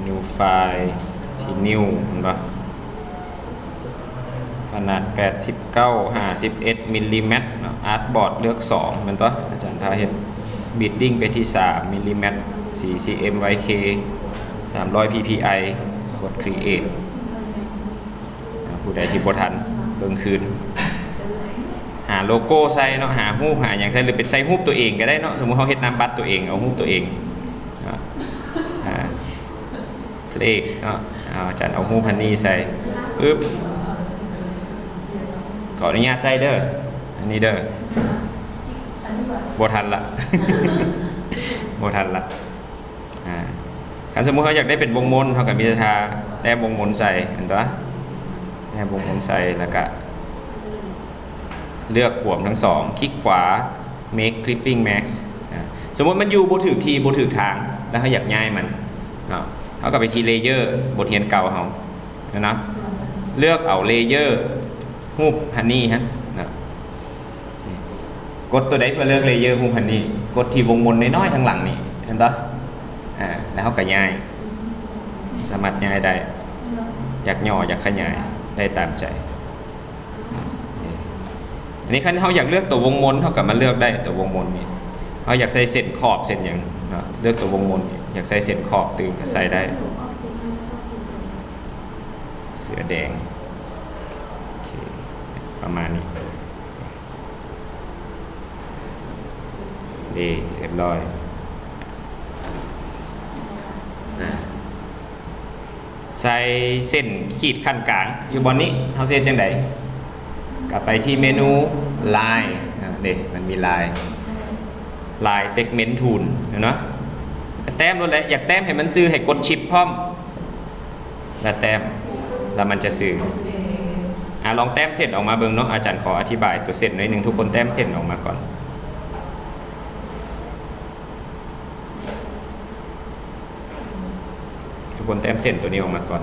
New File ທີ່ New ແມ່ນບໍ່? ຂະໜາດແປດສິບເກົ້າ ຫ້າສິບເອັດມິລລີແມັດເນາະ. Artboard ເລືອກສອງແມ່ນບໍ່? ອາຈານພາເຮັດ. Bedding ໄປທີ່ສາມມິລລີແມັດ ສີ່ CMYK ສາມຮ້ອຍ PPI ກົດ Create. ອາ ຜູ້ໃດທີ່ບໍ່ທັນເບິ່ງຄືນ ຫາໂລໂກ້ໃສ່ເນາະ ຫາຮູບຫາຫຍັງໃສ່ ຫຼືເປັນໃສ່ຮູບຕົວເອງກໍໄດ້ເນາະ. ສົມມຸດເຮົາເຮັດນາມບັດຕົວເອງ ເອົາຮູບຕົວເອງເນາະ. ອາ Flex ເນາະ. ເອົາ ອາຈານເອົາຮູບ Honey ໃສ່ປຶບ ຂໍອະນຸຍາດໃສ່ເດີ ອັນນີ້ເດີ. ບໍ່ທັນລະ ບໍ່ທັນລະ. ອາ ຄັນສົມມຸດເຮົາຢາກໄດ້ເປັນວົງມົນ ເຮົາກໍມີແຕ່ທາແຕ້ມວົງມົນໃສ່ ແມ່ນບໍ່? ແຕ້ມວົງມົນໃສ່ ແລ້ວກະເລືອກກວມທັງສອງ ຄລິກຂວາ Make Clipping Mask. ອາ ສົມມຸດມັນຢູ່ບໍ່ຖືກທີ່ ບໍ່ຖືກທາງ ແລ້ວເຮົາຢາກຍ້າຍມັນເນາະ ເຮົາກໍໄປທີ່ Layer ບົດຮຽນເກົ່າເຮົາ ເນາະ ເລືອກເອົາ Layer ຮູບ Honey ຫັ້ນເນາະ. ກົດຕົວໃດເພື່ອເລືອກ Layer ຮູບ Honey? ກົດທີ່ວົງມົນນ້ອຍໆທາງຫຼັງນີ້ ເຫັນບໍ່? ອາ ແລ້ວເຮົາກໍຍ້າຍ ສາມາດຍ້າຍໄດ້ ຢາກຫຍໍ້ ຢາກຂະຫຍາຍໄດ້ຕາມໃຈ. ອັນນີ້ຄັນເຮົາຢາກເລືອກຕົວວົງມົນ ເຮົາກໍມາເລືອກໄດ້ຕົວວົງມົນນີ້. ເຮົາຢາກໃສ່ເສັ້ນຂອບເສັ້ນຫຍັງເນາະ ເລືອກຕົວວົງມົນນີ້. ຢາກໃສ່ເສັ້ນຂອບຕື່ມກໍໃສ່ໄດ້ ເສືອແດງ ໂອເຄ ປະມານນີ້. ເດ ຮຽບຮ້ອຍ. ອາ ໃສ່ເສັ້ນຂີດຂັ້ນກາງຢູ່ບ່ອນນີ້ ເຮົາຊິເຮັດຈັ່ງໃດ? ກໍໄປທີ່ເມນູ Line ອາ ເດ ມັນມີ Line Line Segment Tool ເຫັນເນາະ ກໍແຕ້ມໂລດແຫຼະ. ຢາກແຕ້ມໃຫ້ມັນຊື່ ໃຫ້ກົດ Shift ພ້ອມ ແລ້ວແຕ້ມ ແລ້ວມັນຈະຊື່. ອາ ລອງແຕ້ມເສັ້ນອອກມາເບິ່ງເນາະ ອາຈານຂໍອະທິບາຍຕົວເສັ້ນໜ້ອຍໜຶ່ງ. ທຸກຄົນແຕ້ມເສັ້ນອອກມາກ່ອນ ທຸກຄົນແຕ້ມເສັ້ນຕົວນີ້ອອກມາກ່ອນ.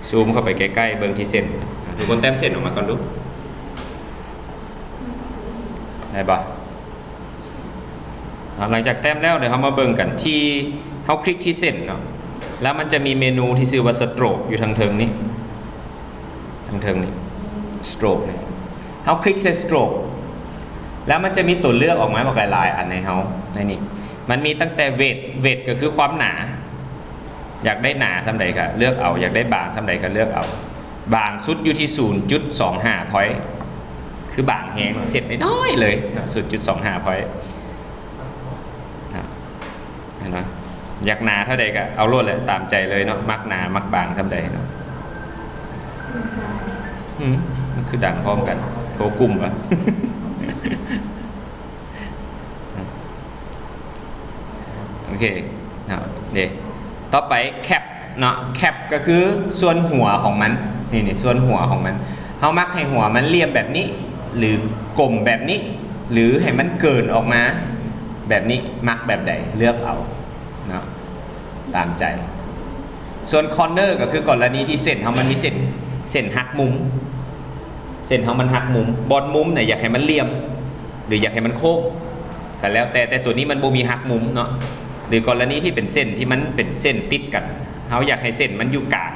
ຊູມເຂົ້າໄປໃກ້ໆ ເບິ່ງທີ່ເສັ້ນ. ອາ ທຸກຄົນແຕ້ມເສັ້ນອອກມາກ່ອນດູ ໄດ້ບໍ່? ເນາະ ຫຼັງຈາກແຕ້ມແລ້ວ ດຽວເຮົາມາເບິ່ງກັນທີ່ ເຮົາຄລິກທີ່ເສັ້ນເນາະ ແລ້ວມັນຈະມີເມນູທີ່ຊື່ວ່າ Stroke ຢູ່ທາງເທິງນີ້ ທາງເທິງນີ້ Stroke ນີ້. ເຮົາຄລິກໃສ່ Stroke ແລ້ວມັນຈະມີຕົວເລືອກອອກມາບັກຫຼາຍໆອັນໃຫ້ເຮົາໃນນີ້. ມັນມີຕັ້ງແຕ່ Weight Weight ກໍຄືຄວາມໜາ ຢາກໄດ້ໜາສ່ຳໃດກໍເລືອກເອົາ ຢາກໄດ້ບາງສ່ຳໃດກໍເລືອກເອົາ. ບາງສຸດຢູ່ທີ່ສູນຈຸດສອງຫ້າ point ຄືບາງແຮງເນາະ ເສັ້ນນ້ອຍໆເລີຍເນາະ ສູນຈຸດສອງຫ້າ point ນະ. ເຫັນບໍ່? ຢາກໜາເທົ່າໃດກໍເອົາໂລດແຫຼະ ຕາມໃຈເລີຍເນາະ ມັກໜາມັກບາງສ່ຳໃດເນາະ. ຫືມ ມັນຄືດັງພ້ອມກັນ ໂທກຸ່ມວະ? ໂອເຄເນາະ ເດ ຕໍ່ໄປ cap ເນາະ cap ກໍຄືສ່ວນຫົວຂອງມັນ ນີ້ໆ ສ່ວນຫົວຂອງມັນ. ເຮົາມັກໃຫ້ຫົວມັນຫຼ່ຽມແບບນີ້ ຫຼື ກົມແບບນີ້ ຫຼື ໃຫ້ມັນເກີນອອກມາແບບນີ້ ມັກແບບໃດເລືອກເອົາເນາະ ຕາມໃຈ. ສ່ວນ corner ກໍຄືກໍລະນີທີ່ເສັ້ນເຮົາມັນມີເສັ້ນ ເສັ້ນຫັກມຸມ ເສັ້ນເຮົາມັນຫັກມຸມ ບ່ອນມຸມນະ ຢາກໃຫ້ມັນຫຼ່ຽມ ຫຼື ຢາກໃຫ້ມັນໂຄ້ງ ກໍແລ້ວແຕ່ ແຕ່ຕົວນີ້ມັນບໍ່ມີຫັກມຸມເນາະ. ຫຼື ກໍລະນີທີ່ເປັນເສັ້ນທີ່ມັນເປັນເສັ້ນຕິດກັນ ເຮົາຢາກໃຫ້ເສັ້ນມັນຢູ່ກາງ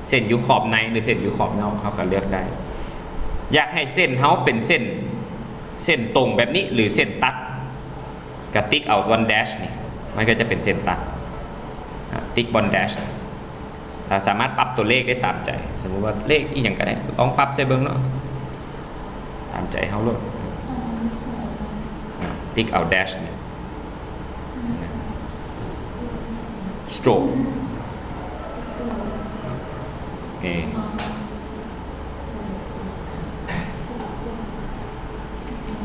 ເສັ້ນຢູ່ຂອບໃນ ຫຼື ເສັ້ນຢູ່ຂອບນອກ ເຮົາກໍເລືອກໄດ້. ຢາກໃຫ້ເສັ້ນເຮົາເປັນເສັ້ນ ເສັ້ນຕົງແບບນີ້ ຫຼື ເສັ້ນຕັດ ກໍຕິກເອົາບ່ອນ dash ນີ້ ມັນກໍຈະເປັນເສັ້ນຕັດ ຕິກບ່ອນ dash ລະສາມາດປັບຕົວເລກໄດ້ຕາມໃຈ. ສົມມຸດວ່າເລກອີ່ຫຍັງກໍໄດ້ ລອງປັບໃສ່ເບິ່ງເນາະ ຕາມໃຈເຮົາໂລດ. ຕິກເອົາ dash ນີ້ stroke ນີ້.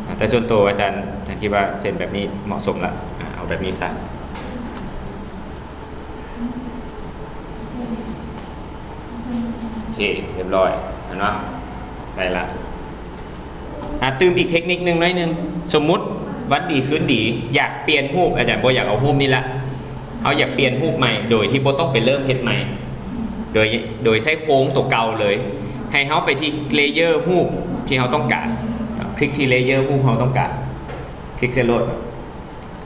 ອາ ແຕ່ສ່ວນໂຕອາຈານ ອາຈານຄິດວ່າເສັ້ນແບບນີ້ເໝາະສົມລະ ອາ ເອົາແບບນີ້ຊະ. ໂອເຄ ຮຽບຮ້ອຍ ເຫັນບໍ່? ໄດ້ລະ. ອາ ຕື່ມອີກເທັກນິກໜຶ່ງໜ້ອຍໜຶ່ງ. ສົມມຸດວັນດີຄືນດີ ຢາກປ່ຽນຮູບ ອາຈານບໍ່ຢາກເອົາຮູບນີ້ລະ ເຮົາຢາກປ່ຽນຮູບໃໝ່ ໂດຍທີ່ບໍ່ຕ້ອງໄປເລີ່ມເຮັດໃໝ່ ໂດຍ ໂດຍໃຊ້ໂຄງຕົວເກົ່າເລີຍ. ໃຫ້ເຮົາໄປທີ່ layer ຮູບທີ່ເຮົາຕ້ອງການ ຄລິກທີ່ layer ຮູບເຮົາຕ້ອງການ ຄລິກໃສ່ໂລດ.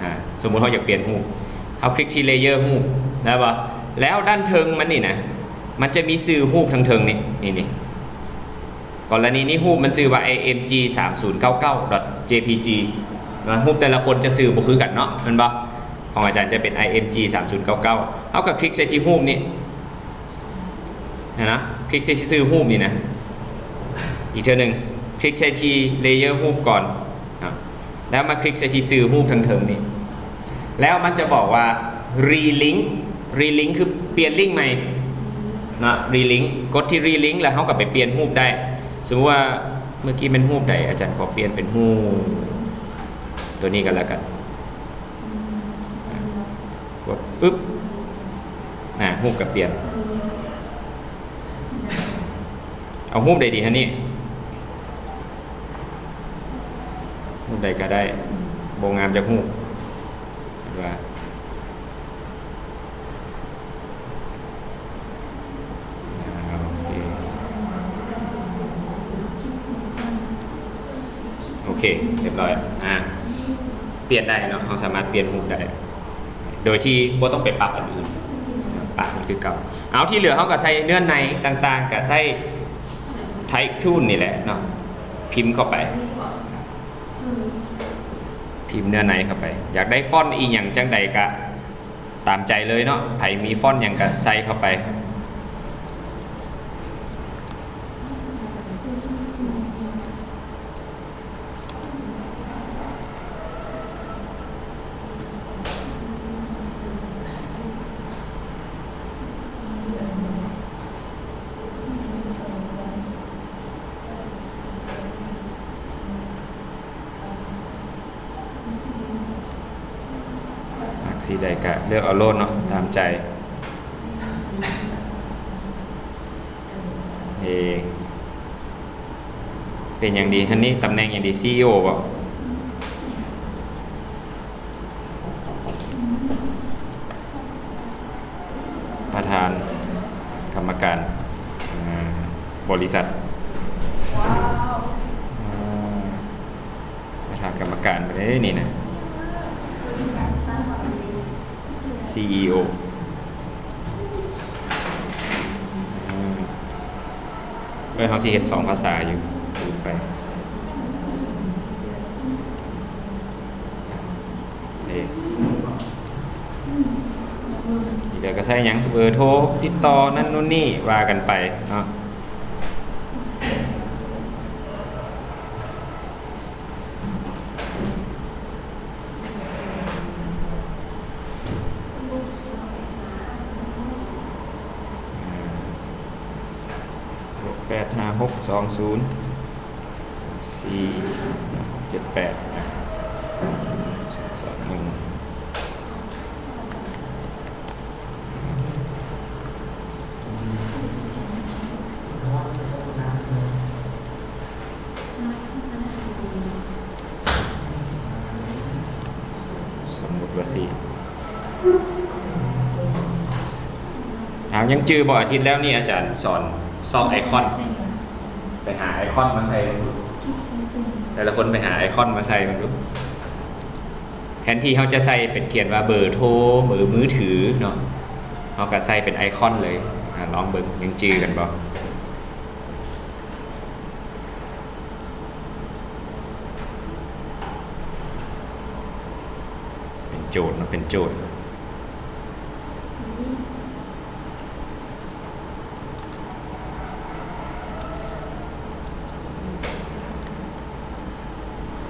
ອາ ສົມມຸດເຮົາຢາກປ່ຽນຮູບ ເຮົາຄລິກທີ່ layer ຮູບ ໄດ້ບໍ່? ແລ້ວດ້ານເທິງມັນນີ້ນະ ມັນຈະມີຊື່ຮູບທາງເທິງນີ້ ນີ້ ນີ້ ກໍລະນີນີ້ຮູບມັນຊື່ວ່າ ໄອເອັມຈີ ສາມສູນເກົ້າເກົ້າ ດອດ ເຈພີຈີ ນະ. ຮູບແຕ່ລະຄົນຈະຊື່ບໍ່ຄືກັນເນາະ ແມ່ນບໍ່? ຂອງອາຈານຈະເປັນ ໄອເອັມຈີ ສາມສູນເກົ້າເກົ້າ. ເຮົາກໍຄລິກໃສ່ທີ່ຮູບນີ້ນະ ນະ ຄລິກໃສ່ຊື່ຮູບນີ້ນະ ອີກເທື່ອໜຶ່ງ ຄລິກໃສ່ທີ່ເລເຢີຮູບກ່ອນນະ ແລ້ວມາຄລິກໃສ່ທີ່ຊື່ຮູບທາງເທິງນີ້ ແລ້ວມັນຈະບອກວ່າ relink relink ຄືປ່ຽນລິ້ງໃໝ່ນະ relink ກົດທີ່ relink ແລ້ວເຮົາກໍໄປປ່ຽນຮູບໄດ້. ສົມມຸດວ່າເມື່ອກີ້ແມ່ນຮູບໃດ ອາຈານຂໍປ່ຽນເປັນຮູບຕົວນີ້ກໍແລ້ວກັນ. ກົດປຶບ ນະ ຮູບກໍປ່ຽນ. ເອົາຮູບໃດດີຫັ້ນນີ້? ຮູບໃດກໍໄດ້ ບໍ່ງາມຈັກຮູບວ່າ. ອ່າ ໂອເຄ ໂອເຄ ຮຽບຮ້ອຍ. ອ່າ ປ່ຽນໄດ້ເນາະ ເຮົາສາມາດປ່ຽນຮູບໄດ້ ໂດຍທີ່ບໍ່ຕ້ອງໄປປັບອັນອື່ນ ປັບມັນຄືເກົ່າ. ເອົາ ທີ່ເຫຼືອເຮົາກໍໃສ່ເນື້ອໃນຕ່າງໆ ກໍໃສ່ Type Tool ນີ້ແຫຼະເນາະ ພິມເຂົ້າໄປ ພິມເນື້ອໃນເຂົ້າໄປ. ຢາກໄດ້ຟອນອີ່ຫຍັງຈັ່ງໃດກໍ ຕາມໃຈເລີຍເນາະ ໃຜມີຟອນຫຍັງກໍໃສ່ເຂົ້າໄປ. ມັກສີໃດກະເລືອກເອົາໂລດເນາະ ຕາມໃຈ. ເອ ເປັນຫຍັງດີ? ອັນນີ້ຕຳແໜ່ງຫຍັງດີ? ຊີອີໂອ ບໍ? ປະທານກຳມະການ ອ່າ ບໍລິສັດ ປະທານກຳມະການໄປເດ້ນີ້ນະ ຊີອີໂອ. ເອີ ເຮົາຊິເຮັດສອງພາສາຢູ່ ລືມໄປ. ເອີ ທີ່ເຫຼືອກໍໃສ່ຫຍັງ ເບີໂທ ຕິດຕໍ່ ນັ້ນໂນ່ນນີ້ ວ່າກັນໄປເນາະ. ແປດຫ້າຫົກສອງສູນ ສາມສີ່ ເຈັດແປດ ສອງໜຶ່ງ. ສົມມຸດວ່າຊິ ເອົາ ຍັງຈື່ບໍ່? ອາທິດແລ້ວນີ້ອາຈານສອນຊອກໄອຄອນ ໄປຫາໄອຄອນມາໃສ່ເບິ່ງດູ ແຕ່ລະຄົນໄປຫາໄອຄອນມາໃສ່ເບິ່ງດູ. ແທນທີ່ເຮົາຈະໃສ່ເປັນຂຽນວ່າເບີໂທ ເບີມືຖືເນາະ ເຮົາກໍໃສ່ເປັນໄອຄອນເລີຍ. ອາ ລອງເບິ່ງ ຍັງຈື່ກັນບໍ່? ເປັນໂຈດເນາະ ເປັນໂຈດ.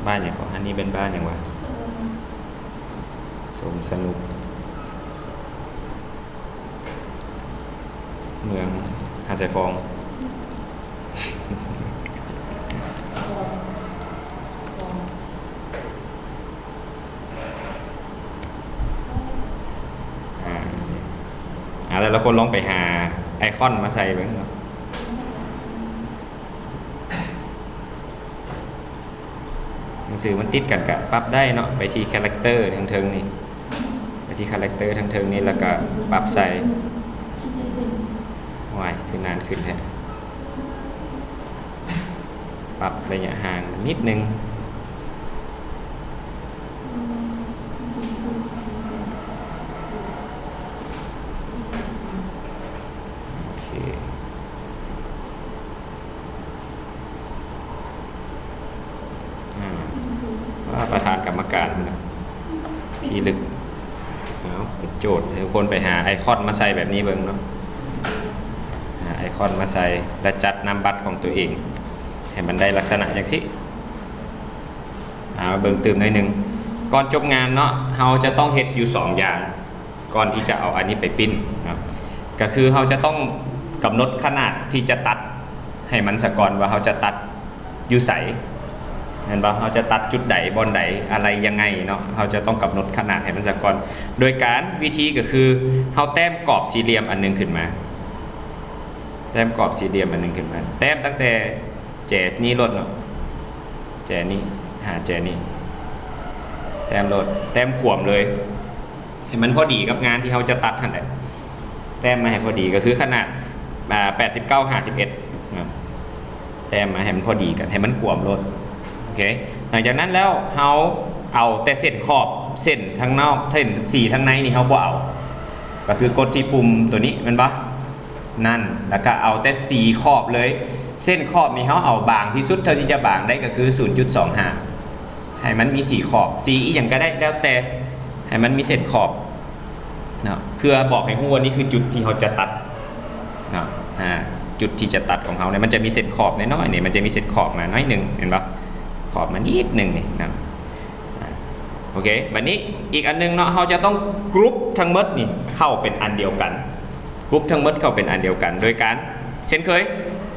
ບ້ານຫຍັງເກາະ? ອັນນີ້ເປັນບ້ານຫຍັງວະ? ສົມສະໜຸກ ເມືອງຫາດຊາຍຟອງ. ອາ ແຕ່ລະຄົນລອງໄປຫາໄອຄອນມາໃສ່ເບິ່ງເນາະ. ໜັງສືມັນຕິດກັນກະປັບໄດ້ເນາະ ໄປທີ່ຄາແຣັກເຕີທາງເທິງນີ້ ໄປທີ່ຄາແຣັກເຕີທາງເທິງນີ້ ແລ້ວກະປັບໃສ່. ໂອ້ຍ ຄືນານຂຶ້ນແທ້. ປັບໄລຍະຫ່າງນິດໜຶ່ງ. ລຶກ ເອົາ ໂຈດໃຫ້ທຸກຄົນໄປຫາໄອຄອນມາໃສ່ແບບນີ້ເບິ່ງເນາະ ຫາໄອຄອນມາໃສ່ ແລະ ຈັດນາມບັດຂອງຕົວເອງ ໃຫ້ມັນໄດ້ລັກສະນະຈັ່ງຊີ້. ເອົາ ເບິ່ງຕື່ມໜ້ອຍໜຶ່ງ ກ່ອນຈົບງານເນາະ ເຮົາຈະຕ້ອງເຮັດຢູ່ສອງຢ່າງ ກ່ອນທີ່ຈະເອົາອັນນີ້ໄປປຣິ້ນເນາະ ກໍຄືເຮົາຈະຕ້ອງກຳນົດຂະໜາດທີ່ຈະຕັດໃຫ້ມັນສາກ່ອນ ວ່າເຮົາຈະຕັດຢູ່ໃສ ແມ່ນບໍ່? ເຮົາຈະຕັດຈຸດໃດ ບ່ອນໃດ ອະໄລຍັງໄງເນາະ ເຮົາຈະຕ້ອງກຳນົດຂະໜາດໃຫ້ມັນສາກ່ອນ ໂດຍການ ວິທີກໍຄືເຮົາແຕ້ມກອບສີ່ຫຼ່ຽມອັນໜຶ່ງຂຶ້ນມາ ແຕ້ມກອບສີ່ຫຼ່ຽມອັນໜຶ່ງຂຶ້ນມາ ແຕ້ມຕັ້ງແຕ່ ແຈນີ້ໂລດເນາະ ແຈນີ້ ຫາແຈນີ້ ແຕ້ມໂລດ ແຕ້ມກວມເລີຍ ໃຫ້ມັນພໍດີກັບງານທີ່ເຮົາຈະຕັດຫັ້ນແຫຼະ ແຕ້ມມາໃຫ້ພໍດີ ກໍຄືຂະໜາດ ອ່າ ແປດສິບເກົ້າ ຫ້າສິບເອັດ ນະ ແຕ້ມມາໃຫ້ມັນພໍດີກັນ ໃຫ້ມັນກວມໂລດ ໂອເຄ. ຫຼັງຈາກນັ້ນແລ້ວ ເຮົາເອົາແຕ່ເສັ້ນຂອບ ເສັ້ນທາງນອກ ເສັ້ນສີທາງໃນນີ້ເຮົາບໍ່ເອົາ ກໍຄືກົດທີ່ປຸ່ມຕົວນີ້ ແມ່ນບໍ່? ນັ້ນ ແລ້ວກໍເອົາແຕ່ສີຂອບເລີຍ ເສັ້ນຂອບນີ້ເຮົາເອົາບາງທີ່ສຸດເທົ່າທີ່ຈະບາງໄດ້ ກໍຄື ສູນຈຸດສອງຫ້າ ໃຫ້ມັນມີສີຂອບ ສີອີ່ຫຍັງກໍໄດ້ ແລ້ວແຕ່ ໃຫ້ມັນມີເສັ້ນຂອບເນາະ ເພື່ອບອກໃຫ້ຮູ້ວ່ານີ້ຄືຈຸດທີ່ເຮົາຈະຕັດເນາະ ອ່າ ຈຸດທີ່ຈະຕັດຂອງເຮົານີ້ ມັນຈະມີເສັ້ນຂອບນ້ອຍໆນີ້ ມັນຈະມີເສັ້ນຂອບມາໜ້ອຍໜຶ່ງ ເຫັນບໍ່? ຂອບມານິດໜຶ່ງນີ້ເນາະ ອ່າ ໂອເຄ. ບັດນີ້ອີກອັນໜຶ່ງເນາະ ເຮົາຈະຕ້ອງກຣຸບທັງໝົດນີ້ເຂົ້າເປັນອັນດຽວກັນ ກຣຸບທັງໝົດເຂົ້າເປັນອັນດຽວກັນ ໂດຍການເຊັ່ນເຄີຍ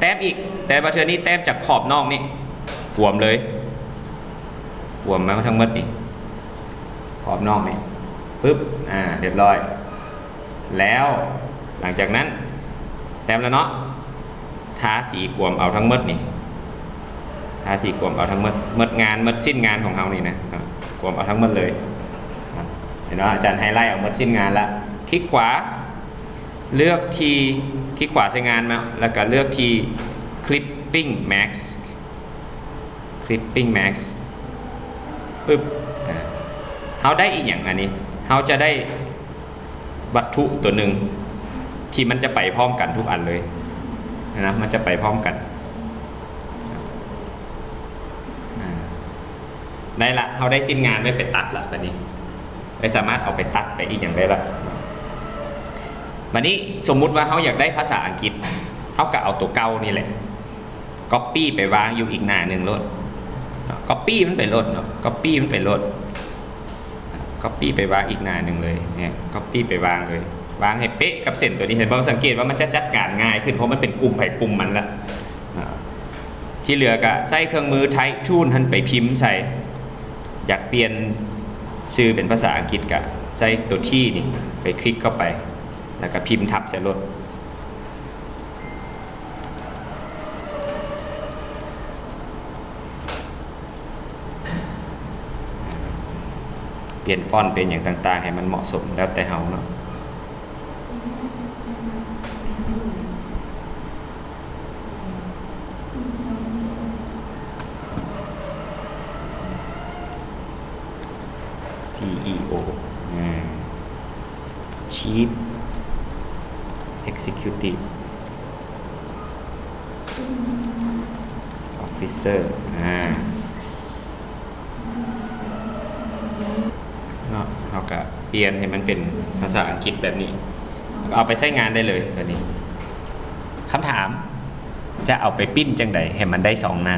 ແຕ້ມອີກ ແຕ່ວ່າເທື່ອນີ້ແຕ້ມຈາກຂອບນອກນີ້ ກວມເລີຍ ກວມມາທັງໝົດນີ້ ຂອບນອກນີ້ ປຶບ ອ່າ ຮຽບຮ້ອຍ ແລ້ວຫຼັງຈາກນັ້ນ ແຕ້ມແລ້ວເນາະ ທາສີກວມເອົາທັງໝົດນີ້ ທາສີກວມເອົາທັງໝົດ ໝົດງານ ໝົດຊິ້ນງານຂອງເຮົານີ້ນະ ກວມເອົາທັງໝົດເລີຍ ເຫັນບໍ່? ອາຈານໄຮໄລເອົາໝົດຊິ້ນງານລະ ຄລິກຂວາ ເລືອກທີ່ ຄລິກຂວາໃສ່ງານມາ ແລ້ວກໍເລືອກທີ່ Clipping Mask Clipping Mask ປຶບ ອ່າ ເຮົາໄດ້ອີ່ຫຍັງອັນນີ້? ເຮົາຈະໄດ້ວັດຖຸຕົວໜຶ່ງທີ່ມັນຈະໄປພ້ອມກັນທຸກອັນເລີຍນະ ມັນຈະໄປພ້ອມກັນ ອ່າ ໄດ້ລະ ເຮົາໄດ້ຊິ້ນງານໄວ້ໄປຕັດລະ ບັດນີ້ໄດ້ສາມາດເອົາໄປຕັດໄປອີ່ຫຍັງໄດ້ລະ. ບັດນີ້ສົມມຸດວ່າເຮົາຢາກໄດ້ພາສາອັງກິດ ເຮົາກໍເອົາຕົວເກົ່ານີ້ແຫຼະ ກັອບປີ້ໄປວາງຢູ່ອີກໜ້າໜຶ່ງໂລດເນາະ ກັອບປີ້ມັນໄປໂລດເນາະ ກັອບປີ້ມັນໄປໂລດ ກັອບປີ້ໄປວາງອີກໜ້າໜຶ່ງເລີຍ ນີ້ ກັອບປີ້ໄປວາງເລີຍ ວາງໃຫ້ເປະກັບເສັ້ນຕົວນີ້ ເຫັນບໍ່? ສັງເກດວ່າມັນຈະຈັດການງ່າຍຂຶ້ນ ເພາະມັນເປັນກຸ່ມໃຜກຸ່ມມັນລະ ອ່າ ທີ່ເຫຼືອກໍໃຊ້ເຄື່ອງມື Type Tool ຫັ້ນໄປພິມໃສ່ ຢາກປ່ຽນຊື່ເປັນພາສາອັງກິດ ກໍໃຊ້ຕົວ T ນີ້ ໄປຄລິກເຂົ້າໄປ ແລ້ວກໍພິມທັບໃສ່ໂລດ. ປ່ຽນຟອນ ປ່ຽນຫຍັງຕ່າງໆ ໃຫ້ມັນເໝາະສົມ ແລ້ວແຕ່ເຮົາເນາະ CEO ອ່າ Chief Executive Officer ອ່າ ເນາະ ເຮົາກະປ່ຽນໃຫ້ມັນເປັນພາສາອັງກິດແບບນີ້ ເອົາໄປໃຊ້ງານໄດ້ເລີຍແບບນີ້. ຄຳຖາມ ຈະເອົາໄປປຣິ້ນຈັ່ງໃດໃຫ້ມັນໄດ້ສອງໜ້າ?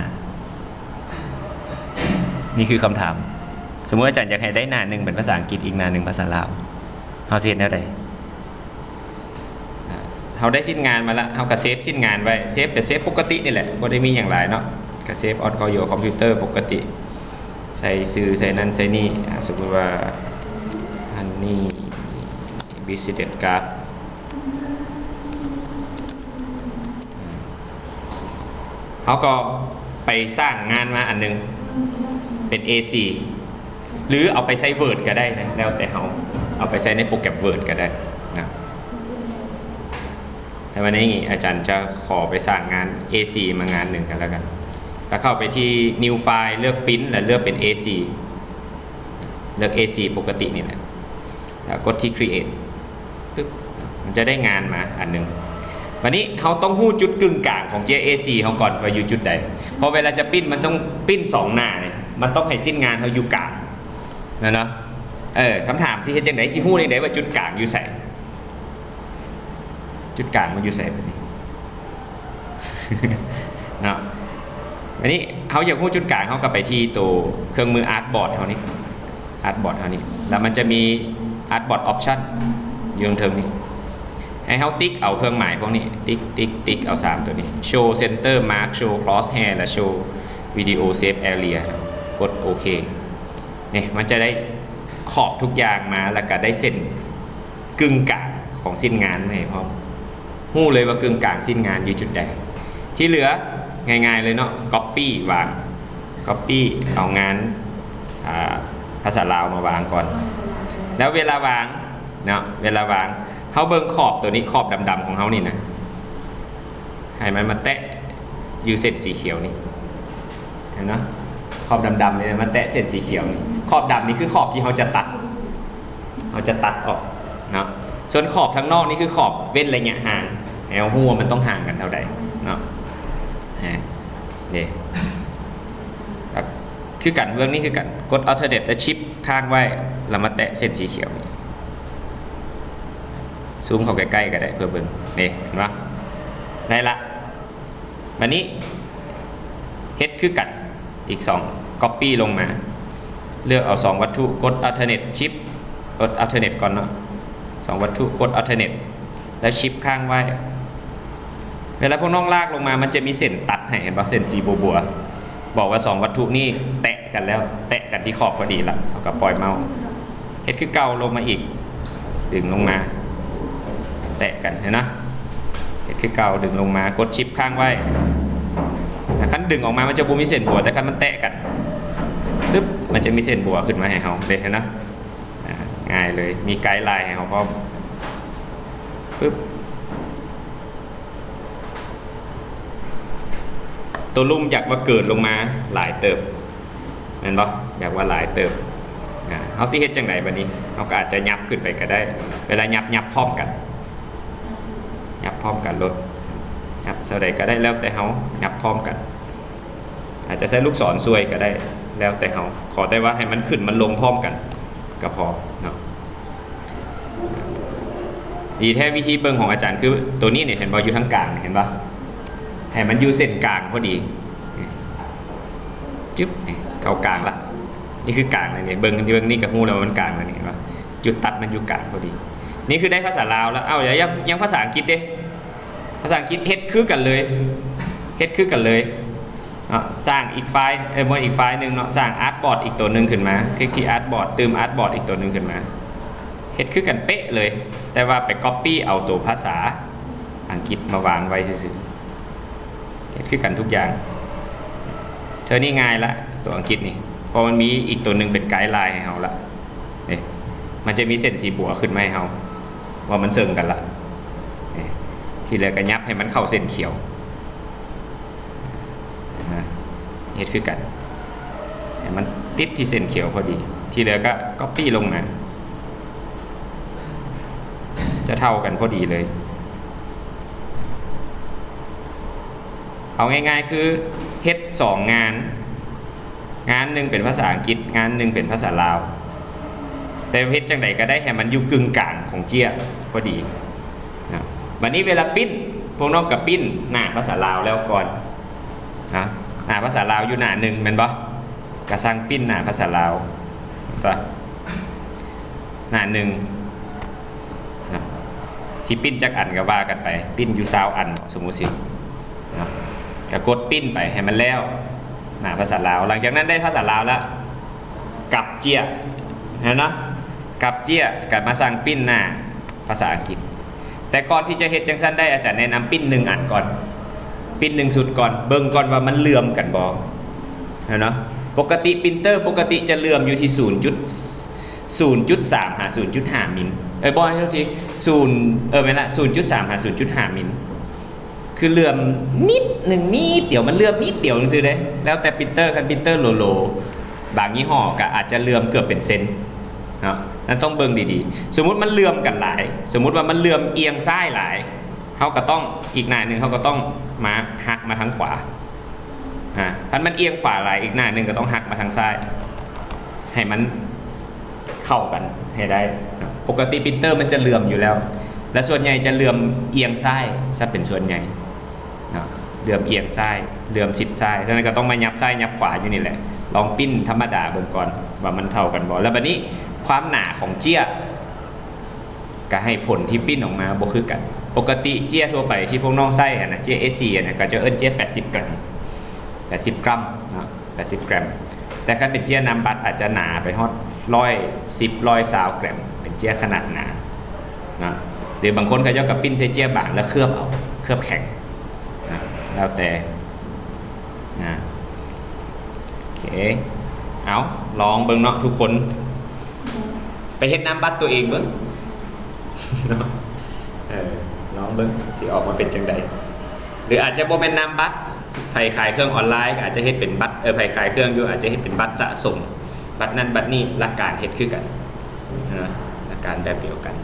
ນີ້ຄືຄຳຖາມ. ສົມມຸດອາຈານຢາກໃຫ້ໄດ້ໜ້າໜຶ່ງເປັນພາສາອັງກິດ ອີກໜ້າໜຶ່ງພາສາລາວ ເຮົາຊິເຮັດແນວໃດ? ເຮົາໄດ້ຊິ້ນງານມາລະ ເຮົາກະເຊບຊິ້ນງານໄວ້ ເຊບກະເຊບປົກກະຕິນີ້ແຫຼະ ບໍ່ໄດ້ມີຫຍັງຫຼາຍເນາະ ກະເຊບ on call your computer ປົກກະຕິ ໃສ່ຊື່ໃສ່ນັ້ນໃສ່ນີ້ ອາ ສົມມຸດວ່າ Honey Business Card ເຮົາກໍໄປສ້າງງານມາອັນໜຶ່ງ ເປັນ A four ຫຼືເອົາໄປໃສ່ Word ກໍໄດ້ນະ ແລ້ວແຕ່ເຮົາ ເອົາໄປໃສ່ໃນໂປຣແກຣມ Word ກໍໄດ້ນະ. ແຕ່ວ່າໃນນີ້ອາຈານຈະຂໍໄປສ້າງງານ A four ມາງານໜຶ່ງກັນແລ້ວກັນ ແລ້ວເຂົ້າໄປທີ່ New File ເລືອກ Print ແລ້ວເລືອກເປັນ A four ເລືອກ A four ປົກກະຕິນີ້ແຫຼະ ແລ້ວກົດທີ່ Create ປຶບ ມັນຈະໄດ້ງານມາອັນໜຶ່ງ. ບາດນີ້ເຮົາຕ້ອງຮູ້ຈຸດກຶ່ງກາງຂອງເຈ້ຍ A four ເຮົາກ່ອນວ່າຢູ່ຈຸດໃດ ເພາະເວລາຈະປຣິ້ນ ມັນຕ້ອງປຣິ້ນສອງໜ້ານີ້ ມັນຕ້ອງໃຫ້ຊິ້ນງານເຮົາຢູ່ກາງ ແມ່ນບໍ່? ເອີ ຄຳຖາມ ຊິເຮັດຈັ່ງໃດ ຊິຮູ້ຈັ່ງໃດວ່າຈຸດກາງຢູ່ໃສ? ຈຸດກາງມັນຢູ່ໃສບາດນີ້ ເນາະ? ບາດນີ້ເຮົາຢາກຮູ້ຈຸດກາງ ເຮົາກໍໄປທີ່ໂຕເຄື່ອງມື Artboard ເຮົານີ້ Artboard ເຮົານີ້ ແລ້ວມັນຈະມີ Artboard Option ຢູ່ເທິງໆນີ້ ໃຫ້ເຮົາຕິກເອົາເຄື່ອງໝາຍພວກນີ້ ຕິກ ຕິກ ຕິກເອົາສາມໂຕນີ້ Show Center Mark Show Crosshair ແລະ Show Video Save Area ກົດໂອເຄ. ນີ້ ມັນຈະໄດ້ຂອບທຸກຢ່າງມາ ແລ້ວກະໄດ້ເສັ້ນກຶ່ງກາງຂອງຊິ້ນງານມາໃຫ້ພ້ອມ ຮູ້ເລີຍວ່າກຶ່ງກາງຊິ້ນງານຢູ່ຈຸດໃດ. ທີ່ເຫຼືອງ່າຍໆເລີຍເນາະ Copy ວາງ Copy ເອົາງານ ອ່າ ພາສາລາວມາວາງກ່ອນ ແລ້ວເວລາວາງເນາະ ເວລາວາງ ເຮົາເບິ່ງຂອບໂຕນີ້ ຂອບດຳໆຂອງເຮົານີ້ນະ ໃຫ້ມັນມາແຕະຢູ່ເສັ້ນສີຂຽວນີ້ ເຫັນເນາະ? ຂອບດຳໆນີ້ມາແຕະເສັ້ນສີຂຽວນີ້ ຂອບດຳນີ້ຄືຂອບທີ່ເຮົາຈະຕັດ ເຮົາຈະຕັດອອກເນາະ. ສ່ວນຂອບທາງນອກນີ້ຄືຂອບເວັ້ນໄລຍະຫ່າງ ໃຫ້ເຮົາຮູ້ວ່າມັນຕ້ອງຫ່າງກັນເທົ່າໃດເນາະ. ເດ້ ຄືກັນ ເບື້ອງນີ້ຄືກັນ ກົດ Alternate ແລ້ວ Shift ຄ້າງໄວ້ ແລ້ວມາແຕະເສັ້ນສີຂຽວນີ້ ຊູມເຂົ້າໃກ້ໆກໍໄດ້ເພື່ອເບິ່ງ ນີ້ ເຫັນບໍ່? ໄດ້ລະ. ບາດນີ້ເຮັດຄືກັນອີກສອງ Copy ລົງມາ ເລືອກເອົາສອງວັດຖຸ ກົດ Alternate Shift ກົດ Alternate ກ່ອນເນາະ ສອງວັດຖຸ ກົດ Alternate ແລ້ວ Shift ຄ້າງໄວ້. ເວລາພວກນ້ອງລາກລົງມາ ມັນຈະມີເສັ້ນຕັດໃຫ້ ເຫັນບໍ່? ເສັ້ນສີບົວໆ ບອກວ່າສອງວັດຖຸນີ້ແຕະກັນແລ້ວ ແຕະກັນທີ່ຂອບພໍດີລະ ເຮົາກໍປ່ອຍເມົາ ເຮັດຄືເກົ່າ ລົງມາອີກ ດຶງລົງມາ ແຕະກັນ ເຫັນນະ? ເຮັດຄືເກົ່າ ດຶງລົງມາ ກົດ Shift ຄ້າງໄວ້. ຄັນດຶງອອກມາ ມັນຈະບໍ່ມີເສັ້ນບົວ ແຕ່ຄັນມັນແຕະກັນ ຕຶບ ມັນຈະມີເສັ້ນບົວຂຶ້ນມາໃຫ້ເຮົາເດ້ ເຫັນນະ? ອ່າ ງ່າຍເລີຍ ມີໄກລາຍໃຫ້ເຮົາພ້ອມ ປຶບ. ໂຕລຸ່ມຢາກວ່າເກີດລົງມາຫຼາຍເຕີບ ແມ່ນບໍ່? ຢາກວ່າຫຼາຍເຕີບ. ອາ ເຮົາຊິເຮັດຈັ່ງໃດບາດນີ້? ເຮົາກໍອາດຈະຫຍັບຂຶ້ນໄປກໍໄດ້. ເວລາຫຍັບ ຫຍັບພ້ອມກັນ ຫຍັບພ້ອມກັນໂລດ. ຫຍັບເທົ່າໃດກໍໄດ້ ແລ້ວແຕ່ເຮົາ ຫຍັບພ້ອມກັນ. ອາດຈະໃຊ້ລູກສອນຊ່ວຍກໍໄດ້ ແລ້ວແຕ່ເຮົາ. ຂໍແຕ່ວ່າໃຫ້ມັນຂຶ້ນມັນລົງພ້ອມກັນກໍພໍເນາະ. ດີແທ້ ວິທີເບິ່ງຂອງອາຈານຄືໂຕນີ້ນີ້ ເຫັນບໍ່? ຢູ່ທາງກາງ ເຫັນບໍ່? ໃຫ້ມັນຢູ່ເສັ້ນກາງພໍດີ ນີ້ ຈຶບ ນີ້ ເຂົ້າກາງລະ. ນີ້ຄືກາງແລ້ວນີ້ ເບິ່ງ ເບິ່ງນີ້ກໍຮູ້ແລ້ວວ່າມັນກາງແລ້ວນີ້ ເຫັນບໍ່? ຈຸດຕັດມັນຢູ່ກາງພໍດີ. ນີ້ຄືໄດ້ພາສາລາວລະ. ເອົ້າ ຍັງ ຍັງພາສາອັງກິດເດ້? ພາສາອັງກິດເຮັດຄືກັນເລີຍ ເຮັດຄືກັນເລີຍເນາະ. ສ້າງອີກໄຟລ໌ ເອີ ບໍ່ ອີກໄຟລ໌ໜຶ່ງເນາະ ສ້າງອາດບອດອີກໂຕໜຶ່ງຂຶ້ນມາ ຄລິກທີ່ອາດບອດ ຕື່ມອາດບອດອີກໂຕໜຶ່ງຂຶ້ນມາ ເຮັດຄືກັນເປະເລີຍ ແຕ່ວ່າໄປກັອບປີ້ເອົາໂຕພາສາອັງກິດມາວາງໄວ້ຊື່ໆ. ເຮັດຄືກັນທຸກຢ່າງ. ເທື່ອນີ້ງ່າຍລະ ໂຕອັງກິດນີ້ ເພາະມັນມີອີກໂຕໜຶ່ງເປັນໄກລາຍໃຫ້ເຮົາລະ. ນີ້ ມັນຈະມີເສັ້ນສີບົວຂຶ້ນມາໃຫ້ເຮົາ ວ່າມັນເຊິ່ງກັນລະ. ນີ້ ທີ່ເຫຼືອກໍຫຍັບໃຫ້ມັນເຂົ້າເສັ້ນຂຽວ ນະ ເຮັດຄືກັນ ໃຫ້ມັນຕິດທີ່ເສັ້ນຂຽວພໍດີ. ທີ່ເຫຼືອກໍກັອບປີ້ລົງມາ ຈະເທົ່າກັນພໍດີເລີຍ. ເອົາງ່າຍໆ ຄືເຮັດສອງງານ ງານໜຶ່ງເປັນພາສາອັງກິດ ງານໜຶ່ງເປັນພາສາລາວ ແຕ່ເຮັດຈັ່ງໃດກໍໄດ້ໃຫ້ມັນຢູ່ກຶ່ງກາງຂອງເຈ້ຍພໍດີນະ. ບາດນີ້ເວລາປຣິ້ນ ພວກນ້ອງກໍປຣິ້ນໜ້າພາສາລາວແລ້ວກ່ອນນະ. ໜ້າພາສາລາວຢູ່ໜ້າໜຶ່ງແມ່ນບໍ່? ກໍສັ່ງປຣິ້ນໜ້າພາສາລາວ ຕົວະ ໜ້າໜຶ່ງນະ. ຊິປຣິ້ນຈັກອັນກໍວ່າກັນໄປ ປຣິ້ນຢູ່ຊາວອັນ ສົມມຸດຊິ ນະ ກະກົດປຣິ້ນໄປໃຫ້ມັນແລ້ວ ໜ້າພາສາລາວ. ຫຼັງຈາກນັ້ນໄດ້ພາສາລາວແລ້ວ ກັບເຈ້ຍ ເຫັນເນາະ ກັບເຈ້ຍ ກັບມາສັ່ງປຣິ້ນໜ້າພາສາອັງກິດ. ແຕ່ກ່ອນທີ່ຈະເຮັດຈັ່ງຊັ້ນໄດ້ ອາຈານແນະນຳປຣິ້ນໜຶ່ງອັນກ່ອນ ປຣິ້ນໜຶ່ງຊຸດກ່ອນ ເບິ່ງກ່ອນວ່າມັນເຫຼື່ອມກັນບໍ່ ເຫັນເນາະ. ປົກກະຕິປຣິນເຕີ ປົກກະຕິຈະເຫຼື່ອມຢູ່ທີ່ສູນຈຸດ ສູນຈຸດສາມຫາສູນຈຸດຫ້າມິນ ເອີ ບໍ່ ໂທດທີ ສູນ ເອີ ແມ່ນລະ ສູນຈຸດສາມຫາສູນຈຸດຫ້າມິນ. ຄືເຫຼື່ອມນິດໜຶ່ງ ນິດດຽວ ມັນເຫຼື່ອມນິດດຽວຊື່ໆເດ້ ແລ້ວແຕ່ປຣິນເຕີ. ຄັນປຣິນເຕີໂຫຼໆ ບາງຍີ່ຫໍ້ກໍອາດຈະເຫຼື່ອມເກືອບເປັນເຊັນເນາະ. ນັ້ນຕ້ອງເບິ່ງດີໆ ສົມມຸດມັນເຫຼື່ອມກັນຫຼາຍ ສົມມຸດວ່າມັນເຫຼື່ອມອຽງຊ້າຍຫຼາຍ ເຮົາກໍຕ້ອງ ອີກໜ້າໜຶ່ງ ເຮົາກໍຕ້ອງມາຫັກມາທາງຂວາ. ອາ ຄັນມັນອຽງຂວາຫຼາຍ ອີກໜ້າໜຶ່ງກໍຕ້ອງຫັກມາທາງຊ້າຍ ໃຫ້ມັນ ເຂົ້າກັນໃຫ້ໄດ້ເນາະ. ປົກກະຕິປຣິນເຕີມັນຈະເຫຼື່ອມຢູ່ແລ້ວ ແລະ ສ່ວນໃຫຍ່ຈະເຫຼື່ອມອຽງຊ້າຍຊະເປັນສ່ວນໃຫຍ່ເນາະ, ເຫຼື່ອມອຽງຊ້າຍ ເຫຼື່ອມຊິດຊ້າຍ. ສະນັ້ນກໍຕ້ອງມາຫຍັບຊ້າຍຫຍັບຂວາຢູ່ນີ້ແຫຼະ. ລອງປຣິນທຳມະດາເບິ່ງກ່ອນວ່າມັນເທົ່າກັນບໍ່. ແລ້ວບັດນີ້ຄວາມໜາຂອງເຈ້ຍ ກໍໃຫ້ຜົນທີ່ປຣິນອອກມາບໍ່ຄືກັນ. ປົກກະຕິເຈ້ຍທົ່ວໄປທີ່ພວກນ້ອງໃຊ້ຫັ້ນນະ ເຈ້ຍ ເອສີ່ ຫັ້ນນະ ເຂົາຈະເອີ້ນເຈ້ຍ ແປດສິບ ແກຣມ ແປດສິບ ກຣາມເນາະ ແປດສິບ ແກຣມ. ແຕ່ຄັນເປັນເຈ້ຍນ້ຳບັດອາດຈະໜາໄປຮອດ ຮ້ອຍສິບ ຮ້ອຍຊາວ ແກຣມ ເປັນເຈ້ຍຂະໜາດໜາເນາະ. ຫຼືບາງຄົນເຂົາເຈົ້າກໍປຣິນໃສ່ເຈ້ຍບາງແລ້ວເຄືອບເອົາ ເຄືອບແຂງນະ ແລ້ວແຕ່ນະ. ໂອເຄ ເອົາ ລອງເບິ່ງເນາະທຸກຄົນ ໄປເຮັດນ້ຳບັດຕົວເອງເບິ່ງເນາະ. ເອີ ລອງເບິ່ງຊິອອກມາເປັນຈັ່ງໃດ. ຫຼືອາດຈະບໍ່ແມ່ນນ້ຳບັດ ໃຜຂາຍເຄື່ອງອອນລາຍກໍອາດຈະເຮັດເປັນບັດ ເອີ ໃຜຂາຍເຄື່ອງຢູ່ອາດຈະເຮັດເປັນບັດສະສົມ ບັດນັ້ນບັດນີ້ ຫຼັກການເຮັດຄືກັນນະ ຫຼັກການແບບດຽວກັນ.